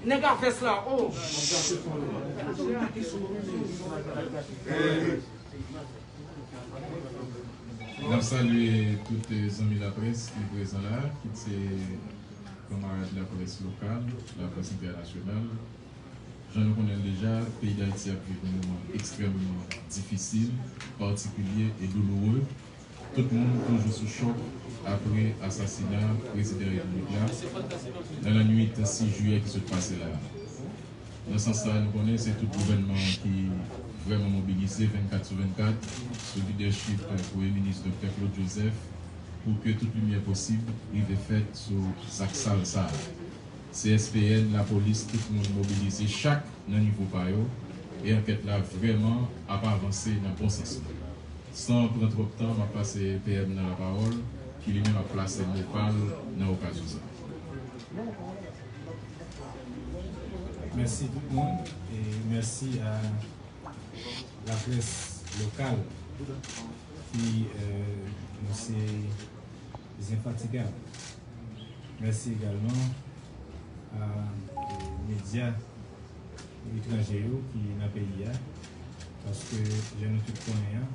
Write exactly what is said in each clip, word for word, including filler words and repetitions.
Nèg a vès la, oh! N ap salye tout, eh, zanmi laprès ki prezan la, kit se kanmarad laprès lokal, laprès entènasyonal. Jan nou konnen l deja, peyi Dayiti ap viv yon moman ekstrèmman difisil, patikilye e douloure. Tout moun toujou sou chòk apre asasina prezidan repiblik la nan lannwit sis jiyè ki sot pase la a. Nan sans sa a, nou konnen se tout gouvènman an ki vrèman mobilize vennkat sou vennkat, sou lidèchip Premye Minis Doktè Claude Joseph, pou ke tout limyè posib rive fèt sou zak sal sa a. C S P N, lapolis, tout moun mobilize chak nan nivo pa yo, e ankèt la vrèman ap avanse nan bon sans la. San pran twòp tan, m ap pase P M nan lapawòl, ki li menm ap plase mo pa l nan okazyon sa a. Mèsi tout moun, e mèsi a laprès lokal ki, euh, nou se enfatigab. Mèsi egalman a, euh, medya etranje yo ki nan peyi a, paske jan nou tout konnen an,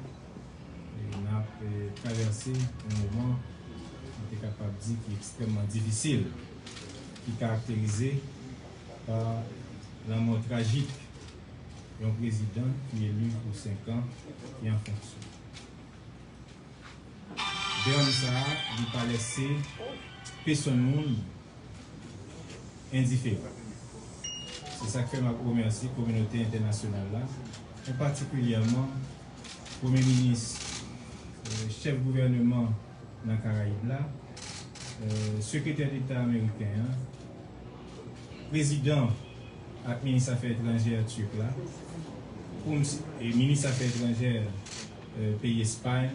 e n ap, euh, travèse yon moman, nou te kapab di, ki ekstrèmman difisil, ki karakterize pa lanmò trajik yon prezidan ki eli pou senk an, ki an fonksyon. Dram sa a, li pa lèse pèsonn moun endiferan. Se sa k fè m ap remèsye kominote entènasyonal la, e patikilyèman Premye Minis, euh, chèf gouvèneman nan Karayib la, euh, Sekretè Deta ameriken an, prezidan ak minis afè etranjè tirk la, pou m si-, e minis afè etranjè, euh, peyi Espay,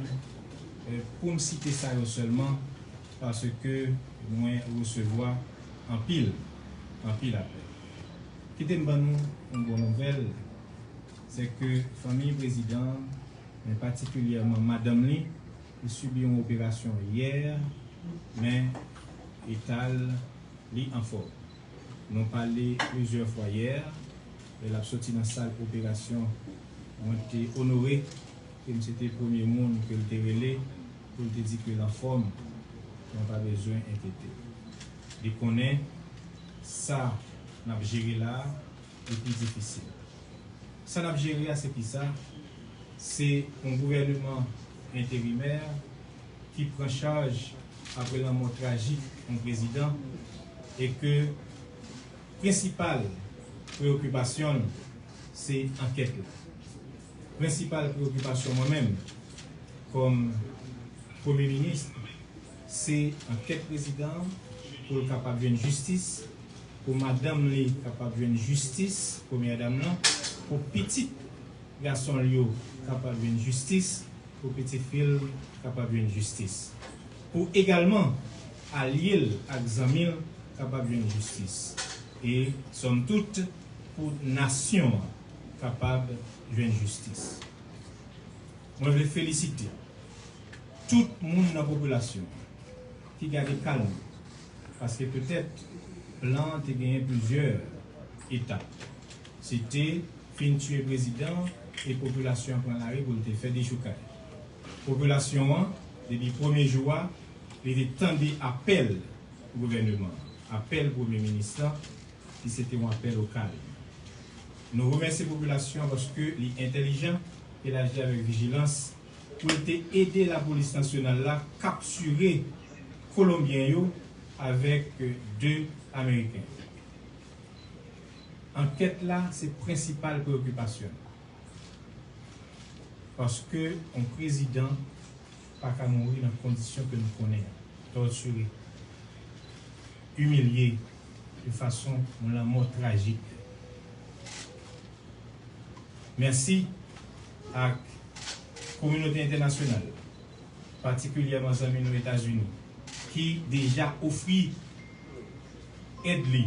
euh, pou m site sa yo sèlman, paske mwen resevwa anpil, anpil apèl. Kite m ban nou yon bon nouvèl, se ke fanmi prezidan an, men patikilyèman madanm li, li sibi yon operasyon yè, men eta l, li anfòm. Nou pale plizyè fwa yè, lè l ap soti nan sal operasyon, mwen te onore ke m se te premye moun ke l te rele pou l te di ke l anfòm, mwen pa bezwen enkyete. Li konnen sa n ap jere la a, li pi difisil. Sa n ap jere a, se kisa? Se yon gouvèneman enterimè ki pran chaj apre lanmò trajik yon prezidan e ke prensipal preyokipasyon l se ankèt la. Prensipal preyokipasyon mwen menm, kòm Premye Minis, se ankèt prezidan an pou l kapab jwenn jistis, pou madanm li kapab jwenn jistis, premyè dam nan, pou pitit gason l yo kapab jwenn jistis, pou pitit fi l kapab jwenn jistis, pou egalman alye l ak zanmi l kapab jwenn jistis, e sòm tout pou nasyon an kapab jwenn jistis. Mwen vle felisite tout moun nan popilasyon an ki gade ka l, paske petèt plan an te genyen plizyè etap. Se te fin tiye prezidan an e popilasyon an pran lari pou l te fè dechoukay. Popilasyon an, depi premye jou a, li te tande apèl gouvèneman an, apèl premye minis lan, ki se te yon apèl o kalm. Nou remèsye popilasyon an paske li entèlijan e l aji avèk vijilans pou l te ede lapolis nasyonal la kaptire Kolonbyen yo avèk de Ameriken. Ankèt la se prensipal preyokipasyon n. Paske yon prezidan pa ka mouri nan kondisyon ke nou konnen an, tòtire, imilye de fason yon lanmò trajik. Mèsi ak kominote entènasyonal la. patikilyèman zanmi nou Etazini, ki deja ofri èd li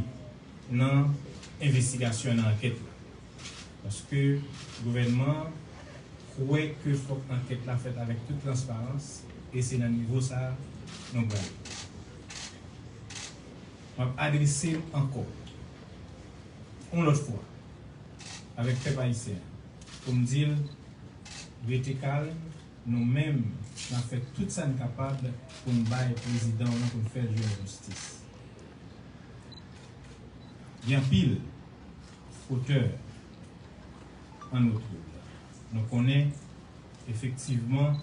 nan envestigasyon, nan ankèt la. Paske gouvènman an kwè ke fòk ankèt la fèt avèk tout transparans, e se nan nivo sa a nou prale. M ap adrese l ankò, yon lòt fwa, avèk pèp ayisyen an, pou m di l, rete kalm, nou menm, n ap fè tout sa n kapab pou n bay prezidan w lan, pou n fè l jwenn jistis. Gen anpil otè an nou twouv. Nou konnen, efektivman,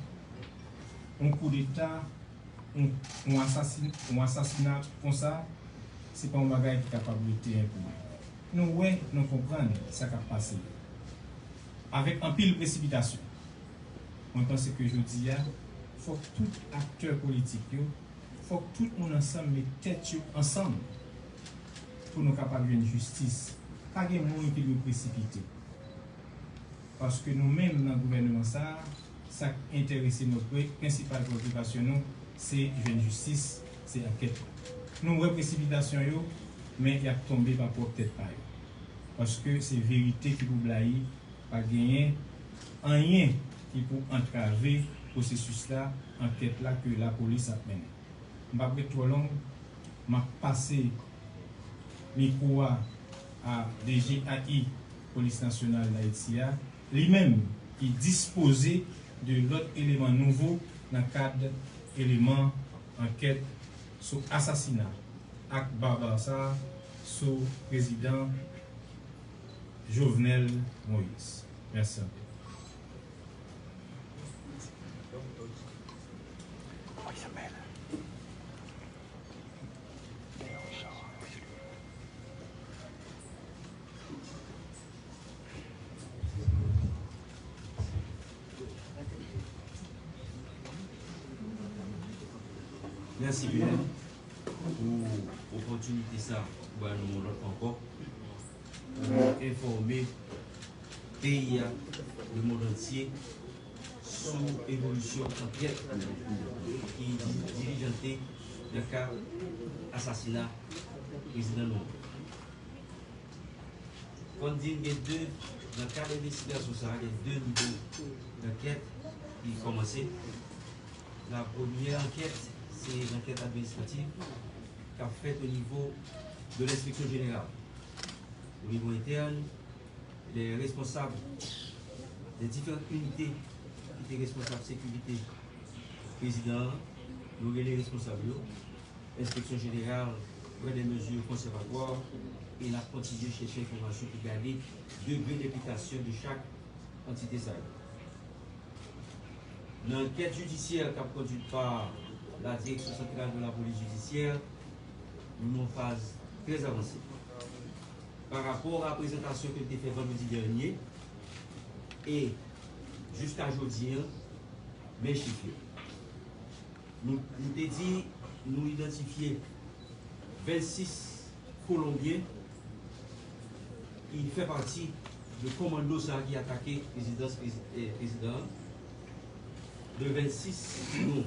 yon koudeta, yon, yon asasin-, yon asasina konsa, se pa yon bagay ki kapab rete enpini. Nou wè, nou konprann sa k ap pase yo. Avèk anpil presipitasyon, mwen panse ke jodi a, fòk tout aktè politik yo, fòk tout moun ansanm met tèt yo ansanm pou nou kapab jwenn jistis. Pa gen moun ki dwe presipite. Paske nou menm nan gouvènman sa a, sa k enterese nou, pre-, prensipal preokipasyon nou, se jwenn jistis, se ankèt la. Nou wè presipitasyon yo, men y ap tonbe pa pwòp tèt pa yo. Paske se verite ki pou blayi, pa genyen anyen ki pou antrave pwosesis la, ankèt la ke lapolis ap mennen. M p ap ret twò long, m ap pase mikwo a a D G A I Polis Nasyonal Dayiti a, li menm ki dispoze de lòt eleman nouvo nan kad eleman ankèt sou asasina ak baba sa a sou prezidan Jovenel Moïse. Mèsi anpil. Mèsi, Belen, pou opòtinite sa ou ba nou yon lòt fwa ankò pou nou enfòme peyi a, lemonn antye, sou evolisyon ankèt ki di-, dilijante nan ka asasina prezidan nou an. Fò n di n gen de, nan kad envestigasyon sa a, gen de nivo dankèt ki kòmanse. La premyè ankèt, se lankèt administrativ k ap fèt o nivo de lenspeksyon jeneral. O nivo entèn, lè responsab de diferan inite ki te responsab sekirite prezidan an, yo rele responsab yo. Enspeksyon jeneral pran de mezi konsèvatwa e l ap kontinye chèche enfòmasyon pou gade degre enplikasyon de chak antite sa yo. Nan ankèt jidisyè k ap kondwit pa la Direction Centrale de la Police Judiciaire, nou nan yon faz trè avanse. Pa rapò a prezantasyon ke n te fè vandredi dènye e jiska jodi a, men chif yo. Nou, nou te di nou idantifye vennsis Kolonbyen ki fè pati de kòmando sa a ki atake rezidans prezi-, eh, prezidan an. De vennsis nou,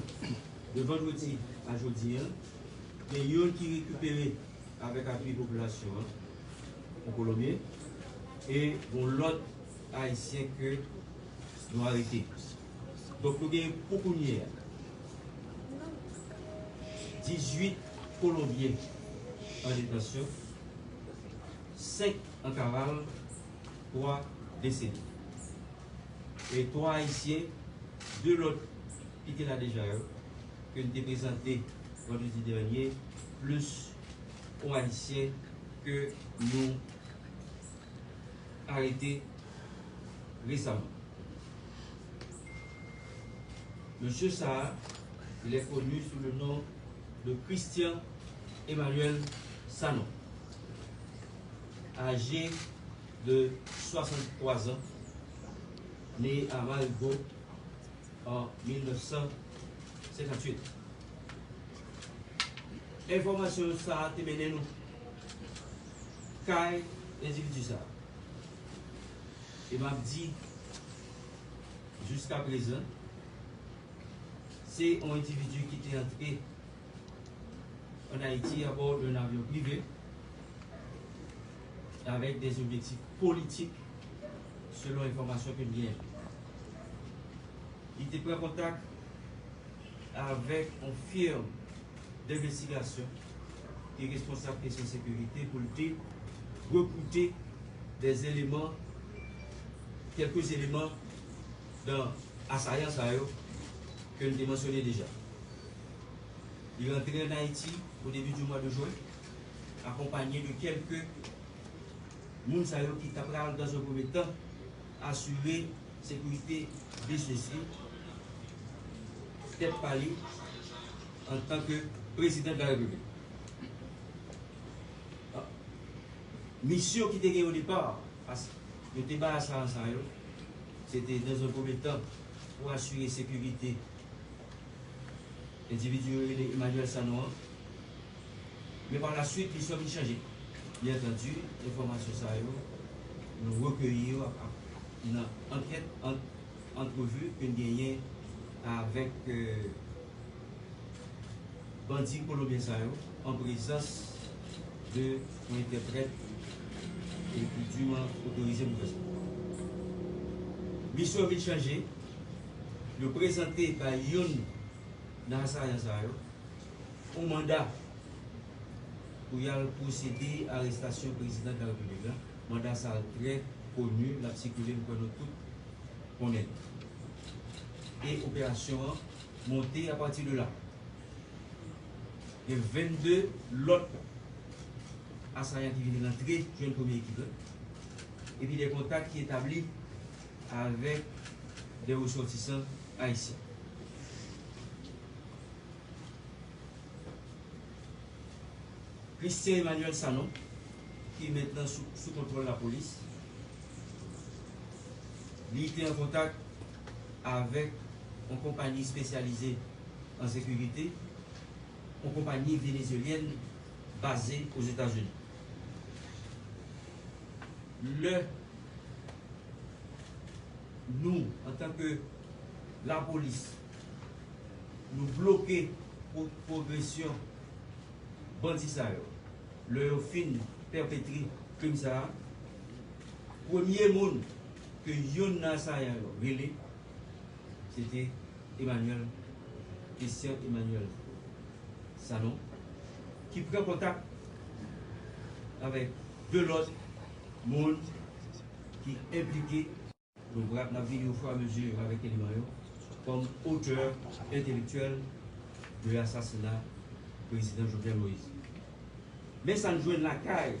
de vandredi a jodi a, gen youn ki rekipere avèk apui popilasyon an, yon Kolonbyen, e yon lòt Ayisyen ke nou arete. Donk, nou gen pou kounye a dizuit Kolonbyen an detansyon, senk an kaval, twa desede. E twa Ayisyen, de lòt ki te la deja yo, ke n te prezante vandredi dènye, plis yon Ayisyen ke nou arete resaman. Mesye sa a, il est connu sous le nom de Christian Emmanuel Sanon, âgé de soixante-trois ans, né à Marigot en mille neuf cent cinquante-huit. Enfòmasyon sa a te mennen nou kay endividi sa a. E m ap di, jiska prezan, Se yon endividi ki te antre an Ayiti abò d'un avion privé avèk des objectifs politiques, selon enfòmasyon ke n genyen. Li te pran kontak avèk yon firm d'investigation ki responsab kesyon sekirite pou l te rekrite des éléments, quelques éléments dans asayan sa yo ke n te mansyone deja. Li rantre an Ayiti au début du mois de juin, accompagné de quelques moun sa yo ki ta pral dans un premier temps asire sekirite biznis li, tèt pa li, antanke prezidan de la repiblik. Misyon ki te gen o depa, pas yo te bay asayan sa yo, se te dans un premier temps pou asire sekirite endividi yo rele Emmanuel Sanon an. Men pa la swit, listwa vin chanje. Byen antandi, enfòmasyon sa yo, nou rekeyi yo ap, ap, nan ankèt, an, antrevi ke n genyen avèk, euh, bandi kolonbyen sa yo, an prezans de yon entèprèt e ki diman otorize pou fè sa. Misyon vin chanje, yo prezante bay youn nan asayan sa yo yon manda pou y al pwosede arèstasyon prezidan de la repiblik la. Manda sa a trè koni, l ap sikile, m kwè nou tout konnen. E operasyon an monte apati de la. Gen vennde lòt asayan ki vin rantre jwenn premye ekip la. Epi de kontak ki etabli avèk de resòtisan ayisyen. Christian Emmanuel Sanon, ki mentnan sou, sou kontwòl lapolis, li te an kontak avèk yon konpayi espesyalize an sekirite, yon konpayi venezuelyèn baze Ozetazini. Lè nou, antanke lapolis, nou bloke pro-, pwogresyon bandi sa yo, lè yo fin pèpetre krim sa a, premye moun ke youn nan asayan yo rele, se te Emmanuel, Christian Emmanuel Sanon, ki pran kontak avèk de lòt moun ki enplike. Nou pral, n ap vini ofiramezu avèk eleman yo kòm otè entèlektyèl de asasina prezidan Jovenel Moïse. Men sa n jwenn lakay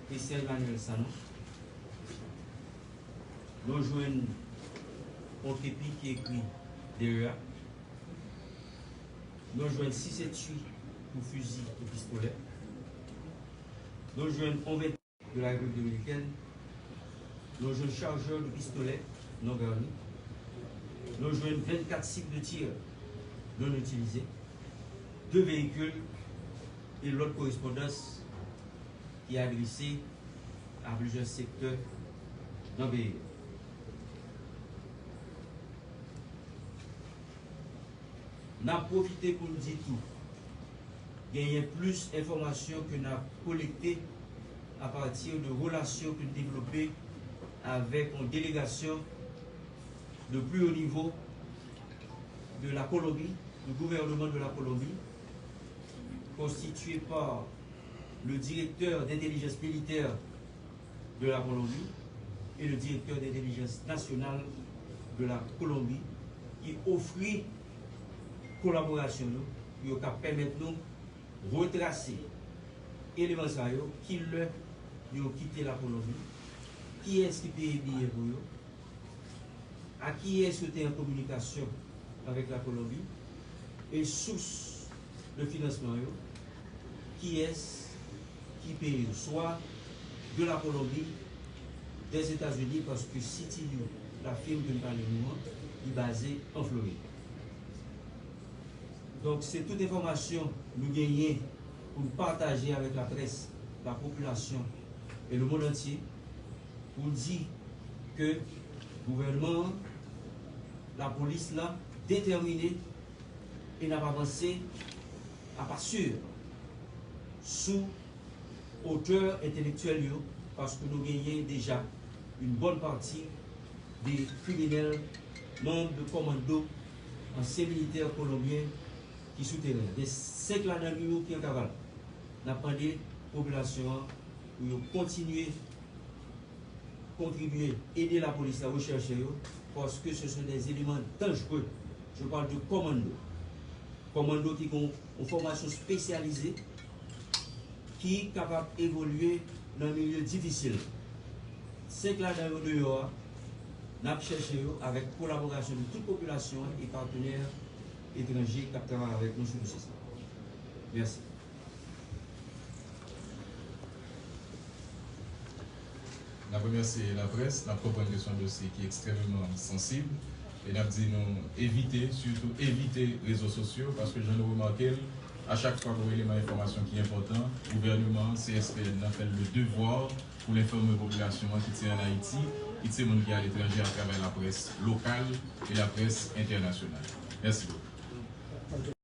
Christian Emmanuel Sanon. Nou jwenn yon kepi ki ekri D E A. Nou jwenn sis etui pou fizi e pistolè. Nou jwenn yon vennkat de la République Dominicaine. Nou jwenn chajè de pistolè non garni. Nou jwenn vennkat sik de tir non itilize, de veyikil e lòt korespondans ki adrese a plizyè sektè nan peyi a. N ap pwofite pou n di tou, genyen plis enfòmasyon ke n ap kolekte apati de relasyon ke n devlope avèk yon delegasyon de plus haut niveau de la Colombie, du gouvernement de la Colombie, constitué par le directeur d'intelligence militaire de la Colombie et le directeur d'intelligence nationale de la Colombie, ki ofri kolaborasyon yo pou yo ka pèmèt nou retrase eleman sa yo, ki lè yo kite la Kolonbi, kiyès ki peye biyè pou yo, a kiyès yo te an kominikasyon avèk la Kolonbi, e sous de finansman yo, kiyès ki peye yo, swa de la Kolonbi, dèzetazini, paske C T U, la firme ke m pale nou an, li baze an Florid. Donk, se tout enfòmasyon nou genyen pou n pataje avèk laprès, lapopilasyon e lemonn antye pou di ke gouvènman an, lapolis la, detèmine e n ap avanse apa si sou otè entelektyèl yo, paske nou genyen deja yon bòn pati de kriminèl, manm de kòmando, ansyen militè kolonbyen ki sou teren. Gen senk ladan yo ki an kaval. N ap mande popilasyon an pou yo kontinye kontribye, ede lapolis la rechèche yo, paske ce sont des éléments dangereux. Je parle de kòmando. Kòmando ki gen yon fòmasyon espesyalize, ki kapab evolye nan milye difisil. Senk ladan yo deyò a, n ap chèche yo avèk kolaborasyon de tout popilasyon an e patenè etranje k ap travay avèk nou sou dosye sa. Mèsi. N ap remèsye laprès, n ap konprann ke se yon dosye ki ekstrèmeman sansib, e n ap di nou evite, sitou evite rezo sosyo, paske jan nou remake l, a chak fwa gen yon eleman enfòmasyon ki enpòtan, gouvènman an, C S P N nan fè l le devwa pou l enfòme popilasyon an, kit se ann Ayiti, kit se moun ki aletranje, atravè laprès lokal e laprès entènasyonal. Mèsi bokou.